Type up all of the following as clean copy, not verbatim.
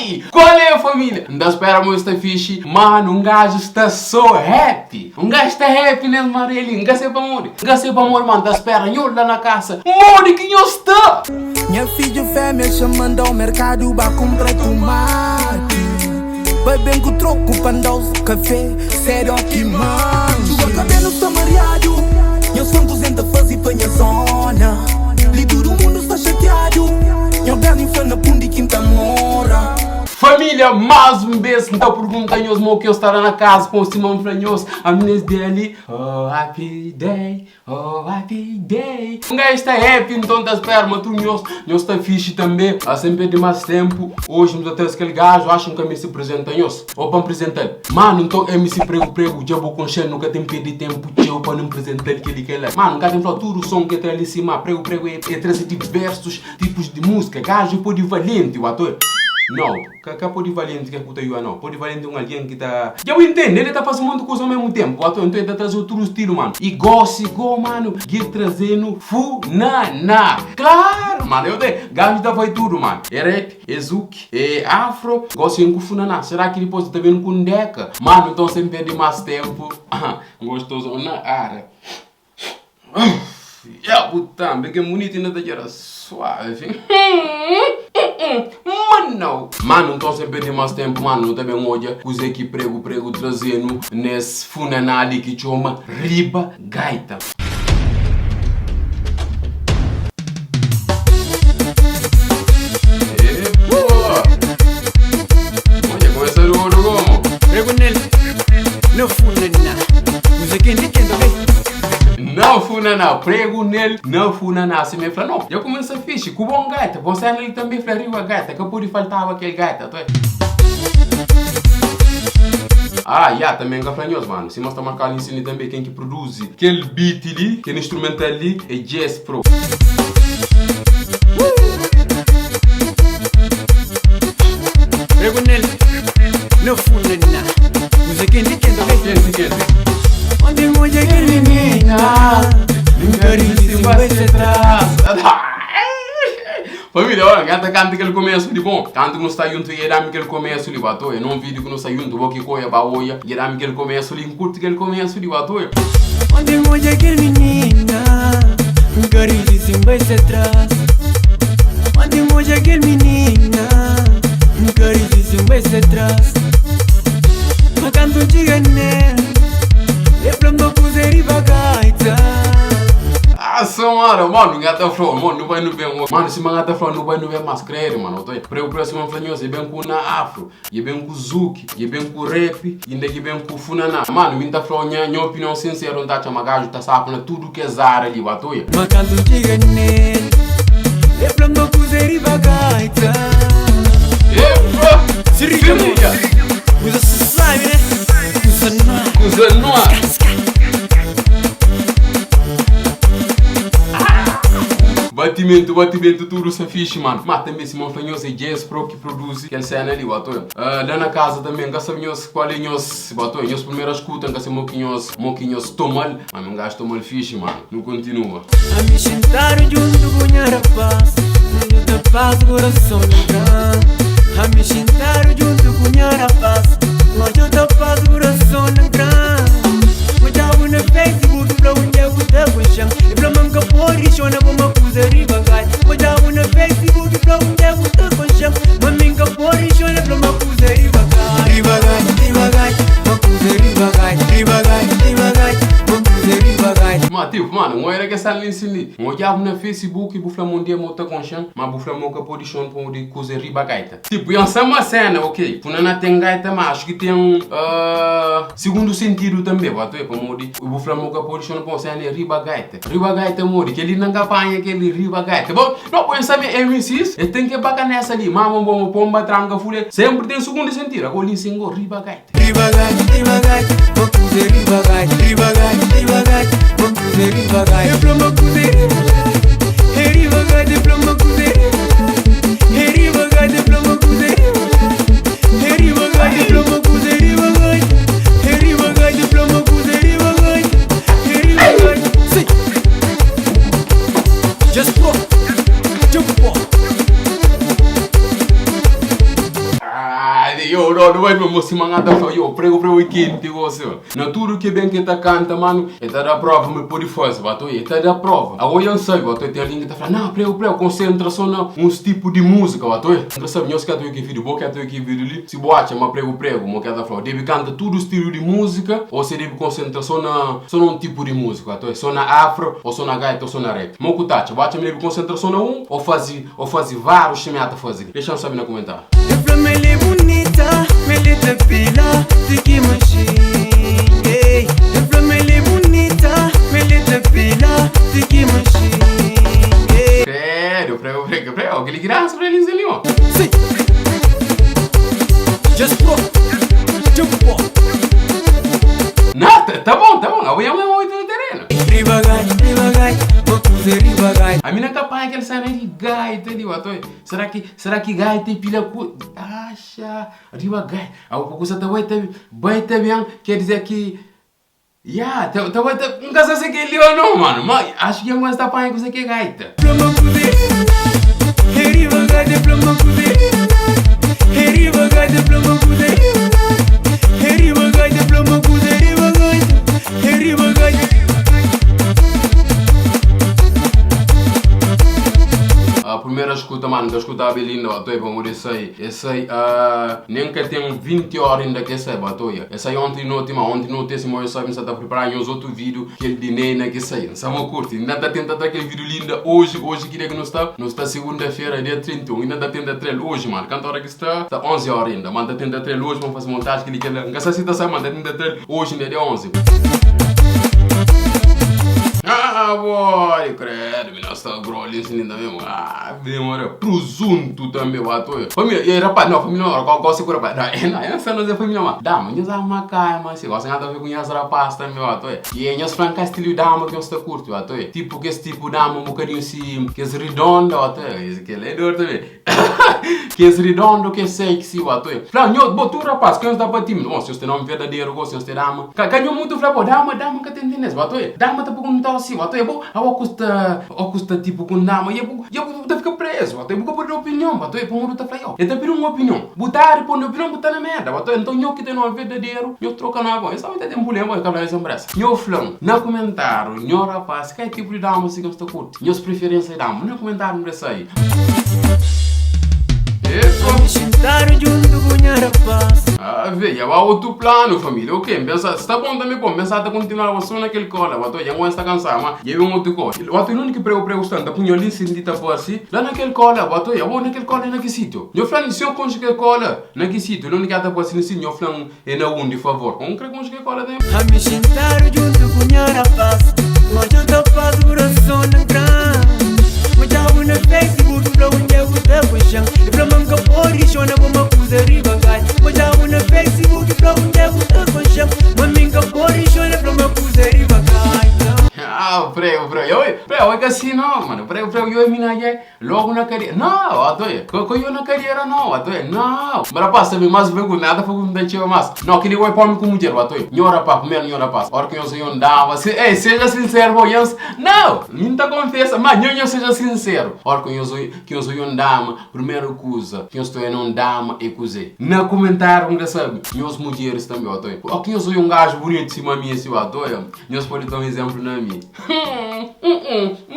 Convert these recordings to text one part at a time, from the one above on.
Hey! Qual é família? N ta spera ma sta fixe. Mano, um gajo sta so happy. Um gajo sta happy nes maré li. N ka sei pamodi. N ka sei pamodi, mano. N ta spera nho la na kasa. Modi ki nho sta? Nha fidju fémia xa manda ao merkadu ba kunpra tumati Bai ben ku troku pa N da-us kafé sedu ó ki manxe Txuba kabelu sta mariadu Nhos fla-m kuzé N ta faze pa nha zona Li tudu mundu sta xatiadu Nhor Dés nhu fla na pundi ki N ta mora. Família, más un bês N ta pergunta nhos mo ki nhos sta la na kaza pon sima N fla nhos ami nes dia li Oh happy day Oh happy day Un gajo sta happy nton ta spera ma tudu nhos nhos sta fixi tanbe ah sen perde mas tempu oji nu ta traze kel gajo acho nka meste presenta nhos ou pa npresental mano nton MC prego prego dja bu konxel nu ka ten perde tempu txeu pa nu npresental keli kela mano nka ten fla tudu son ke tra li sima prego prego e traze diversos tipos di musika gajo é polivalente o ator nau. Ka ka polivalenti ke ku ta yua nau. Polivalenti un algen ki ta. Dja bu intende, el ta fasi monti kuza omesmu tempu. Ato nton el ta traze utru stilu manu. I gosi go manu, dje trazenu funaná. Klaru manu, eu te gaju ta fai tudu manu. É rap, é zouk, é afro, gosi en ku funaná. Sera ki dipos el ta ben ku ndeka? Manu, nton sen perde mas tempu, gostoso na ara. Ya bu tambe ke munito inda ta txera suave. Mano! Mano, nton sen perde mas tempu, mano, nu ta ben odja kuze ki pregu pregu trazenu nes funaná li ki txoma Riba Gaita. Epa! Odja kumesa duru gomo. Pregu nel na funaná. Kuze kenti kenti, ok? Na funaná, pregu nel na funaná Sima el fla, no, dja kumesa fixi Ku bon gaita, bon sena li tanbe fla riba gaita Ka pode faltaba kel gaita, to é Ah, ya, tanbe N ka fla nhos, manu Sima sta markadu li nsina li tanbe Ken ki produzi kel beat li, kel instrumental li É Jazz Pro. Pregu nel na funaná. Kuza kenti kenti, ok? Kenti, kenti. Ontem odja kel minina Nunka risi bai se tras. Família, ora, nha ta kanta kel komesu li bon. Kantu ku nu sta juntu, e da-mi kel komesu li, ba toia. Num vídiu ku nu sta juntu, bo ki koia, ba oia. E da-mi kel komesu li, N kurti kel komesu li, ba toia. Ontem odja kel minina Nunka risi bai se tras. Ontem odja kel minina Nunka risi bai se tras. Ma kantu N txiga nel, E fla-m ma kuze riba gaita. Ah, mano, mano, nga ta fla, mano, nu bai nu ben, mano, sima nga ta fla, nu bai nu ben mas kredi, mano, otoy. Pregu pregu sima fla nhos, e ben ku na afro, e ben ku zouk, e ben ku rap, inda ki ben ku funaná. Mano, mi nta fla nha, nha opinion sinseru, nta atxa ma gaju ta sapu na tudu kes área li, otoy. Ma kantu N txiga nel, E fla-m ma kuze riba gaita. Epa! Se liga, Se liga. Kuza sabi, né? Kuza no ar. Kuza no ar. Batimento, batimento, tudo sa fixe, mano. Mas também se fla nhos é Jazz Pro que produz kel cena ali, bato. Lá na casa também, nka sabe nhos qual é nhos, bato, nhos primeira escuta, nka sabe mo que nhos, mo que nhos tomal, mas um gajo tomal fixe, mano. Nu continua. Ami xintadu djuntu ku nha rapaz Nhu ta paz coração na gran Ami xintadu djuntu ku nha rapaz Nhu ta paz coração na gran Odjabu na Facebook fla un dia bu ta konxen E fla ma N ka pode xona bu ma kuza riba gai Odjabu na Facebook fla un dia bu ta konxen Ma mi N ka pode xona fla ma kuza riba gai Riba gai, riba gai, ma kuza riba gai Riba gai, riba gai, ma kuza riba gai. Ma tipo, mano, N oira kes algen si li. N odjabu na Facebook bu fla ma un dia ma u ta konxen, ma bu fla ma u ka pode xona pamodi kuza riba gaita. Tipo, e sama sena, ok. Funaná ten gaita, ma axu ki ten sigundu sentidu tanbe, bu atoia, pamodi bu fla ma u ka pode xona pamodi sena e riba gaita. Riba gaita modi? Kel-li nan ka panha kel-li riba gaita. Bo, no, bo sabe MCs, es ten ke baka nessa li. Ma bo, bo, pomba tranka fulha, sempri ten sigundu sentidu. Ago li sin go riba gaita. Riba gaita, riba gaita, ma kuze riba gaita. Riba gaita, riba gaita, ma kuze riba gaita. E fla ma kuze riba gaita. E riba gaita, e fla ma kuze riba gaita. E riba gaita, e fla ma kuze riba gaita. E riba gaita, e fla ma kuze riba gaita. E riba gaita, e fla ma kuze riba gaita. E riba gaita, si. Just pro, jump po. Yo, no, no bai mo sima ngata fla, yo, prego prego e kenti gosi. Na tudu ki ben ki ta kanta, mano, e ta da prova ma pode faze, bato, e ta da prova. Ago yan sabe, bato, tem alguém que ta fla, não, prego prego, concentra só na uns tipo de música, bato. Nka sabe, nhos ka ta ki vídeo, bo ka ta ki vídeo li, si bo acha ma prego prego, mo ka ta fla, debe canta tudo estilo de música ou se debe concentra só na um tipo de música, bato, só na afro, ou só na gaita, ou só na rap. Mo ku tacha, bo acha ma debe concentra só na um, ou faze vários que me fazer. Deixa eu saber na comentário. Eu falo, ela é bonita, ela é pila, fique machine. Eu falo, ela é bonita, ela é pila, fique machine. Credo, prego, prego, prego, aquele graça pra eles ali, ó. Sim. Just pro. Jump pô. Não, tá bom, tá bom. Amanhã é muito no terreno. Riba gaita, riba gaita, vou fazer riba gaita. A mina capaz que ele sai de gaita ali, ó. Será que gaita e pilha cu... Acha, riba gaita. A pouco tá vai tá bem, quer dizer que Ya, tá, nunca sei se que ele ou não, mano. Mas acho que eu gosto da pai que você que é gaita. Pluma kuze. Riba gaita, pluma kuze. Riba gaita, pluma kuze. Riba gaita, pluma kuze, riba gaita. Riba gaita. A primeira escuta, mano, que eu escutava linda, bato, vamos esse aí. Esse aí, nem que tem 20 horas ainda que esse aí, bato, Esse aí ontem noite, mano, ontem noite esse mo eu sabe, está a preparar uns outro vídeo que ele de Nena que sai. Não sabe curte. Ainda está tentando trazer aquele vídeo lindo hoje, hoje que dia que não está? Não está segunda-feira, dia 31. Ainda está tentando trazer hoje, mano. Quanto hora que está? Está 11 horas ainda. Mano, está tentando trazer hoje, vamos fazer montagem que ele quer. Não sei se está sabendo, mano, está tentando trazer hoje ainda dia 11. Ah, boy, credo, mina está grolho assim ainda mesmo. Ah, demora. Presunto também, bato. Família, e rapaz, não, família não, gosto de rapaz. Não, não, essa não é família, mas. Dama, nós ama cai, mas se gosta nada a ver com as rapaz também, bato. E nós franca estilo dama que eu estou curto, bato. Tipo que esse tipo dama um bocadinho assim, que é redondo, bato. Esse que é dor também. Que é redondo, que é sexy, bato. Fala, nho, bo tu rapaz, que dá para ti, bom, se você não verdadeiro, gosto, se você dama. Canho muito fala, pô, dama, dama que tem entendendo, bato. Dama tá perguntando assim, bato. Bo, a custa, a custa tipo com dama, e eu, eu tá fica preso, bato. Eu vou pedir opinião, bato. Eu pongo tá fala, eu tá pedindo uma opinião. Botar, pôr opinião, botar na merda, bato. Então, nho que tem um verdadeiro, nho troca na bom. Essa vai ter um problema, eu acabo essa empresa. Nho flam, na comentário, nho rapaz, que tipo de dama assim que você curte? Nhos preferência de dama, no comentário me aí. Isso. Xintadu junto com nha rapaz. Ah, veja, vai outro plano, família. Ok, pensa, está bom também, bom, pensar a continuar só naquele cola, bato, já não está cansado, mas já vem outro cola. Bato, não que prego prego está, punho ali sentita por assim, lá naquele cola, bato, já vou naquele cola naquele sítio. Eu falo, se eu conseguir cola, naquele sítio, não que por assim, assim, eu falo, é na onde, favor. Como que conseguir cola também? Ami xintadu junto com nha rapaz. Mas eu tô faz coração na grande. Mas na Facebook, pra onde eu tô paixão. E pra manca pode chona como coisa riba gai. Mas na Facebook, pra onde eu tô paixão. Mas minha pode chona pra uma coisa riba gai. Ah, prego, prego. Eu, prego, é que assim não, mano. Prego, prego, eu mina já logo na carreira. Não, atoia. Co eu na carreira não, atoia. Não. Mas rapaz, sabe mais vergonha nada foi com tinha mais. Não, aquele vai pôr com mulher, atoia. Nho rapaz, primeiro nho rapaz. Hora que eu sou andava, se, ei, seja sincero, bom, eu, não, minta confessa, mas nho nho seja sincero. Hora que eu sou um dama, primeira coisa que eu estou em um dama é cozer. Na comentário, não sabe. Nhos mulheres também, atoia. O que eu sou um gajo bonito, se mami esse atoia. Nhos pode dar um exemplo na mim.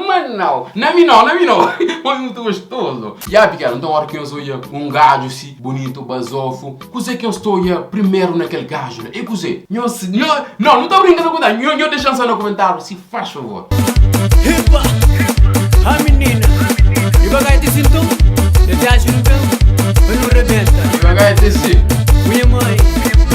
Mas não, na mim não, na mim não. Mas muito gostoso. Ya, pequeno, então a hora que eu sou um gajo assim, bonito, basofo, coisa que eu estou primeiro naquele gajo, né? E coisa, nho, nho, não, não estou brincando com nada. Nho, nho, deixa só no comentário, se faz favor. Epa, a menina. Riba gaita sinto, eu viajo no tempo, mas não rebenta. Devagar, esse. Minha mãe.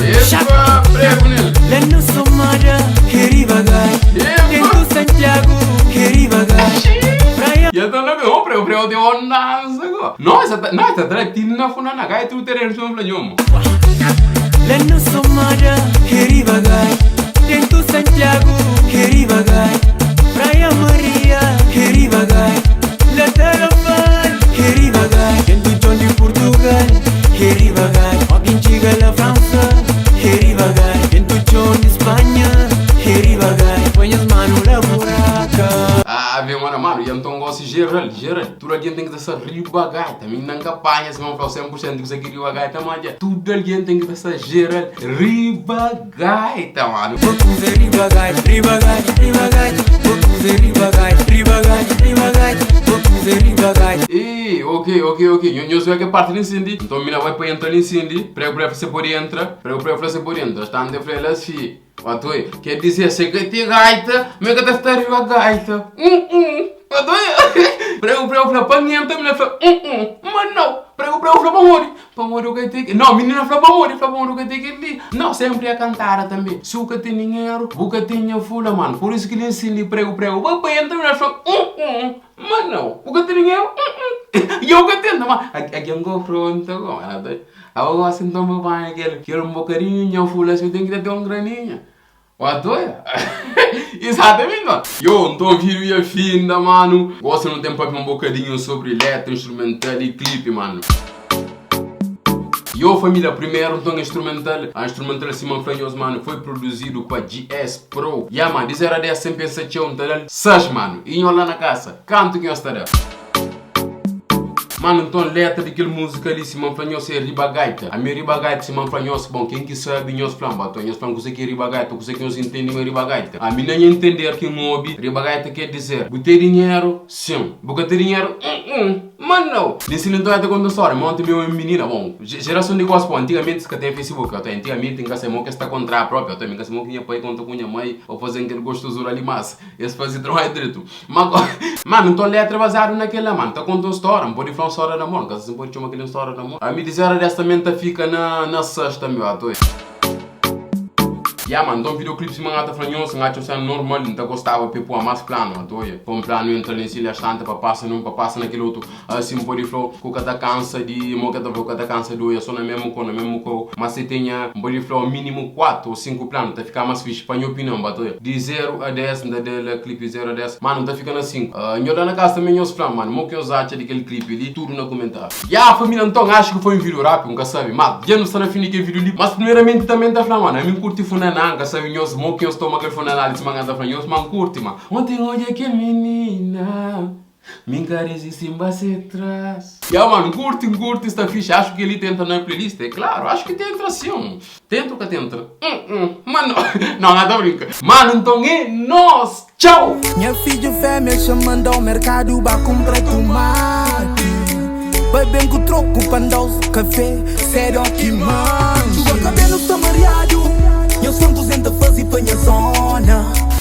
Epa, prego nele. Lá no Somada, riba gaita. Epa. Dentro Santiago, riba gaita. Praia. E então não, prego, prego de ondança. Não, essa, não, essa tratina na funa na gaita o terreno são flanhomo. Lá no Somada, riba gaita. Dentro Santiago, riba gaita. Praia Maria, riba gaita. La Tarafal, riba gaita. Dentro John de Portugal, riba gaita. Alguém chega la França, riba gaita. Dentro John de Espanha, riba gaita. Põe as manos na buraca. Ah, vem, mano, mano, e então gosto geral, geral. Tudu algen ten ki ta sta riba gaita. Mi nan ka panha sima N fla-u 100% di kusa ki riba gaita, ma dja tudu algen ten ki ta sta geral riba gaita, manu. Bo kuze riba gaita, riba gaita, riba gaita. Bo kuze riba gaita, riba gaita, riba gaita. Bo kuze riba gaita. Ih, ok, ok, ok. Nho, nhos oia ke parti li nsindi? Nton mina bai pa entra li nsindi. Pregu pregu fla se pode entra. Pregu pregu fla se pode entra. Stante fla el asi. Atoi, quer dizer, se ka ten gaita, mi ka ta sta riba gaita. Hum-hum. Atoi, pregu pregu fla pa N entra, minina fla hum-hum. Ma nau. Pregu pregu fla pamodi? Pamodi u ka ten ke. Nau, minina fla pamodi? Fla pamodi u ka ten kel-li. Nau, senpri é kantada tanbe. Si u ka ten dinheru, bu ka ten nha fula, manu. Pur isu ki li N sindi pregu pregu. Ba pa entra, minina fla hum-hum. Ma nau, bu ka ten dinheru? Hum-hum. I eu ka ten. Ma algen konfronta ku mi. Atoi. Abo gosi nton bu panha kel kel un bokadinhu nha fula si bu ten ki ta ten un graninha. Watoia? Exatamente mano. Yo, nton video ya finda mano. Gosi nu ten papia un bokadinhu sobri letra, instrumental y clipe mano. Yo família, primeru nton instrumental. A instrumental sima N fla nhos mano foi produzidu pa GS Pro. Ya man, di 0 a 10 sen pensa txeu N ta da-l 6 mano. Y nho la na kasa, kantu ki nhos ta da? Mano nton letra di kel música li sima N fla nhos é riba gaita. Ami riba gaita sima N fla nhos, bon ken ki sabi nhos fla-m baton nhos fla-m kuze ki é riba gaita kuze ki nhos intendi ma é riba gaita. Ami na nha entender ki N obi riba gaita ker dizer bu ten dinheru? Sin. Bu ka ten dinheru? Un-un. Ma nau. Li si nton el ta konta un stória ma onti mi obi un minina bon jerason di gosi bon antigamenti es ka ten facebook até antigamenti N ka sai mo ki es ta kontra propi até mi ka sai mo ki nha pai konta ku nha mai pa faze-m kel gostosura li mas Es faze trabadju dretu. Ma go. Mano, nton letra baziadu na kela, mano. Ta konta un stória. N pode fla un stória di amor. N ka sa si N pode txoma keli un stória di amor. Ami di 0 a 10 tanbe N ta fika na na 6 tanbe, ó, toi. Ya, mano, nton videoclip sima N ata fla nhos, N atxa un sena normal. N ta gostaba pa e pua mas planu, ó, toi. Pa un planu entra li nsin, lastanta pa pasa nun, pa pasa na kel otu. Asi N pode fla-u ku ka ta kansa di, mo ke ta fla-u, ka ta kansa di oia so na mesmu kau, na mesmu kau. Ma si tenha, N pode fla-u minimu 4 o 5 planu, ta fika mas fixi, pa nha opinion, ba ta oia. Di 0 a 10, N ta da-l klipi 0 a 10, manu N ta fika na 5. Nho la na kasa tanbe nhos fla-m, manu, mo ki nhos atxa di kel klipi li, tudu na kumentariu. Ya família, nton axu ki foi un vídiu rápidu, N ka sabe, ma dja nu sta na fin di kel vídiu li. Mas primeramenti tanbe N ta fla, manu, ami N kurti funaná, N ka sabe nhos mo ki nhos toma kel funaná li sima N ta fla nhos, ma N kurti, ma. Onti N odja kel minina. Mi N ka resisti N ba se tras. Ya mano, N curti, N curti, sta fixe. Acho que li ta entra na playlist, é claro, acho que ta entra sim. Ta entra ou ka ta entra? Hum, hum, mano, não, N ta brinca. Mano, nton é nos, tchau! Nha fidju fémia txoma-m da-u merkadu ba kunpra tumati Bai ben ku troku pa N da-u kafé sédu ó ki manxi Txuba kabelu sta mariadu Nhos fla-m kuzê N ta faze pa nha zóna.